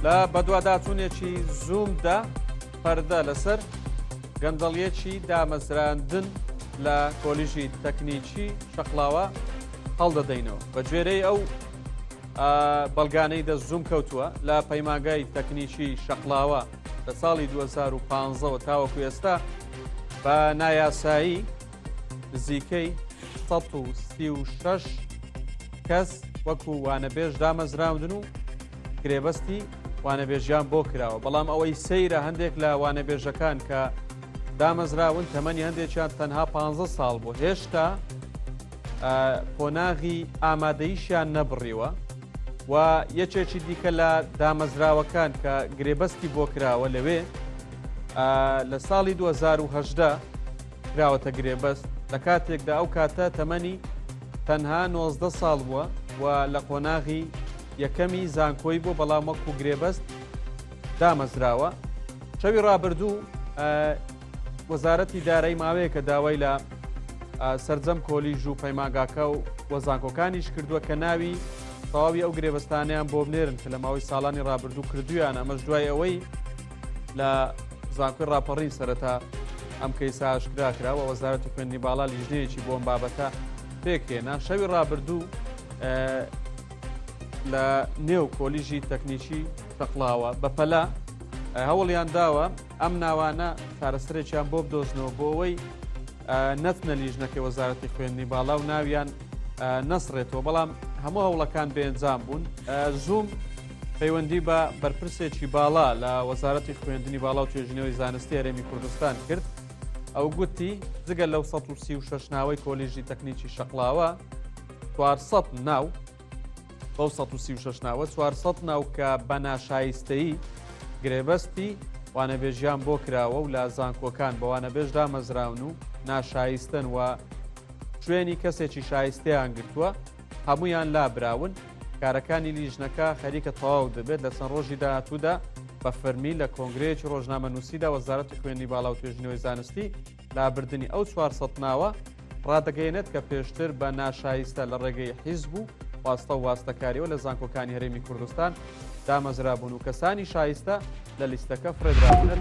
لە بەدواداچوونێکی زوومدا پەردە لەسەر گەندەڵیەکی دامەزراندن لە کۆلیژی تەکنیکی شەقڵاوە هەڵدەدەینەوە. بە گوێرەی ئەو بەڵگانەی دەست زووم کەوتووە لە پەیمانگای تەکنیکی شەقڵاوە لە ساڵی 2015ەوە تاوەکو ئێستا بە نایاسایی نزیکەی 136 کەس وەکو وانەبێژ دامەزراندن و گرێبەستی وانەبێژیان بۆ کراوە بەڵام ئەوەی سەیرە هەندێک لە وانەبێژەکان کە دامەزراون تەمەنی هەندێکیان تەنها 15 ساڵ بوو هێشتا قۆناغی ئامادەیشیان نەبڕیوە و یەکێکی دیکە لە دامەزراوەکان کە گرێبەستی بۆ کراوە لەوێ لە ساڵی 2010 کراوەتە گرێبەست لە کاتێکدا ئەو کاتە تەمەنی تەنها 19 ساڵ بووە و لە قۆناغی یەکەمی زانکۆی بوو بەڵام وەکو گرێبەست دامەزراوە شەوی ڕابردوو وەزارەتی دارایی ماوەیەکە داوای لە سەرجەم کۆلیژ و پەیمانگاکە و وەزانکۆکانیش کردووە کە ناوی تەواوی ئەو گرێبەستانیان بۆ بنێرن کە لە ماوەی ساڵانی ڕابردوو کردویان ئەمەش دوای ئەوەی لە زانکۆی ڕاپەڕین سەرەتا ئەم کەیسە ئاشکرا کرا و وەزارەتی خوێندنی باڵا لیژنەیەکی بۆ ئەم بابەتە پێکهێنا شەوی ڕابردوو لە نێو کۆلیژی تەکنیکی شەقڵاوە بەپەلە هەوڵیان داوە ئەم ناوانە چارەسەرێکیان بۆ بدۆزنەوە بۆ ئەوەی نەچنە لیژنەکەی وەزارەتی خوێندنی باڵا و ناویان نەسڕێتەوە بەڵام هەموو هەوڵەکان بێنجام بوون زووم پەیوەندی بە بەرپرسێکی باڵا لە وەزارەتی خوێندنی باڵا و توێژینەوەی زانستی هەرێمی کوردستان کرد ئەو گوتی جگە لەو 136 ناوەی کۆلیژی تەکنیکی شەقڵاوە 400 ناو بەو 136 ناوە 400 ناو کە بە ناشایستەیی گرێبەستی وانەبێژیان بۆ کراوە و لە زانکۆکان بە وانەبێژ دامەزراون و ناشایستن و شوێنی کەسێکی شایستەیان گرتووە هەمویان لابراون کارەکانی لیژنەکە خەریکە تەواو دەبێت لە چەند ڕۆژی داهاتوودا بە فەرمی لە کۆنگرەیەکی ڕۆژنامەنووسیدا وەزارەتی خوێندنی باڵا و توێژینەوەی زانستی لابردنی ئەو 400 ناوە ڕادەگەیەنێت کە پێشتر بە ناشایستە لە ڕێگەی حیزب و واستە و واستەکاریەوە لە زانکۆکانی هەرێمی کوردستان دامەزرابوون و کەسانی شایستە لە لیستەکە فڕێدرابوونە.